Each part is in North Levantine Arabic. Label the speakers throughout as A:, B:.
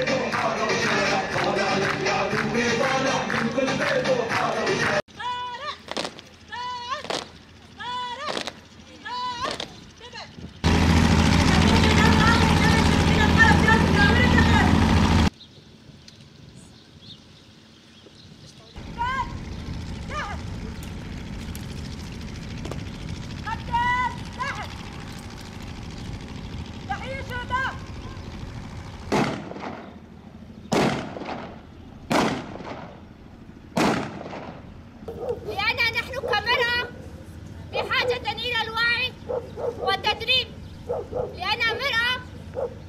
A: بيت وحارة وشارع، طالع لك يا عدوي طالع من كل بيت وحارة وشارع.
B: طارق طارق طارق طارق.
C: لأن نحن كمرأة بحاجة إلى الوعي والتدريب، لأن المرأة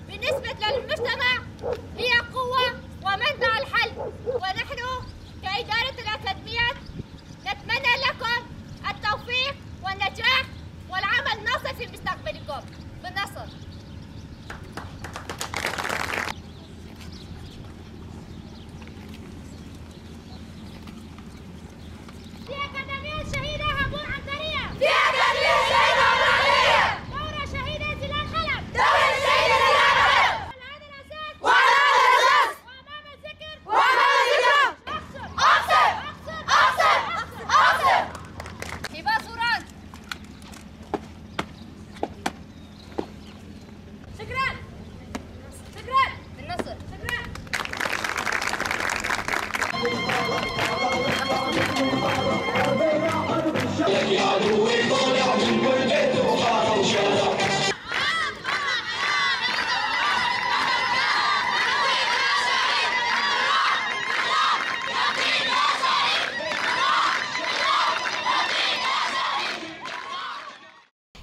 C: بالنسبة للمجتمع هي قوة ومنبع الحل، ونحن كإدارة الأكاديميات نتمنى لكم التوفيق والنجاح والعمل الناصر في مستقبلكم. بالنصر. في أكاديمية الشهيدة هابور عنترية،
B: في أكاديمية الشهيدة هابور عنترية،
C: دورة شهيدة زلال حلب،
B: دورة الشهيدة زلال حلب،
C: وعلى هذا الأساس،
B: وعلى هذا الأساس،
C: وأمام الذكر،
B: وأمام الذكرى،
C: أقصر
B: أقصر
C: أقصر
B: أقصر أقصر.
C: هبة سوران. شكرا شكرا. بالنصر. شكرا.
A: لك يا عدوي طالع من كل بيت وحارة وشارع.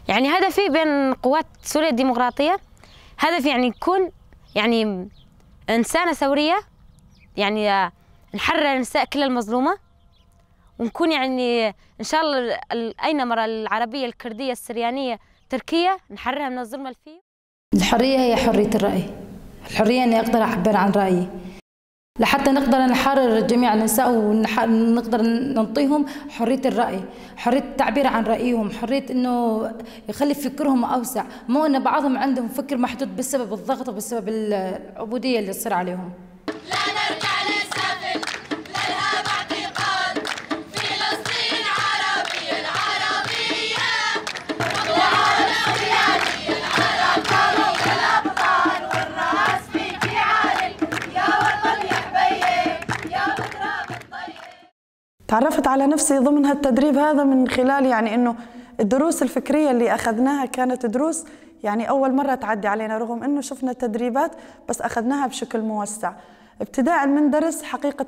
D: يعني هدفي بين قوات سوريا الديمقراطية، هدفي يعني نكون يعني إنسانة ثورية، يعني نحرر النساء كل المظلومة، ونكون يعني إن شاء الله أين مرة العربية الكردية السريانية التركية نحررها من الظلم اللي فيه.
E: الحرية هي حرية الرأي، الحرية إني أقدر أعبر عن رأيي لحتى نقدر نحرر جميع النساء ونقدر نعطيهم حرية الرأي، حرية التعبير عن رأيهم، حرية إنه يخلي فكرهم أوسع، مو إن بعضهم عندهم فكر محدود بسبب الضغط وبسبب العبودية اللي تصير عليهم.
B: لا نرجع للسفل لا لها اعتقاد، فلسطين عربية العربية، العربية العربية الأبطال، والراس فيك عالي يا وطن يا حبيب يا بتراب الطيب.
F: تعرفت على نفسي ضمن هالتدريب هذا من خلال يعني إنه الدروس الفكرية اللي أخذناها كانت دروس يعني أول مرة تعدي علينا، رغم إنه شفنا تدريبات بس أخذناها بشكل موسع. ابتداء من درس حقيقة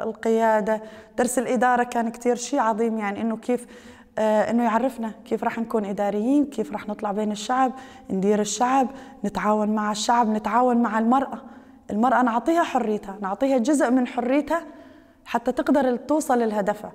F: القيادة، درس الإدارة كان كتير شيء عظيم، يعني إنه كيف إنه يعرفنا كيف راح نكون إداريين، كيف راح نطلع بين الشعب، ندير الشعب، نتعاون مع الشعب، نتعاون مع المرأة. المرأة نعطيها حريتها، نعطيها جزء من حريتها حتى تقدر توصل لهدفها.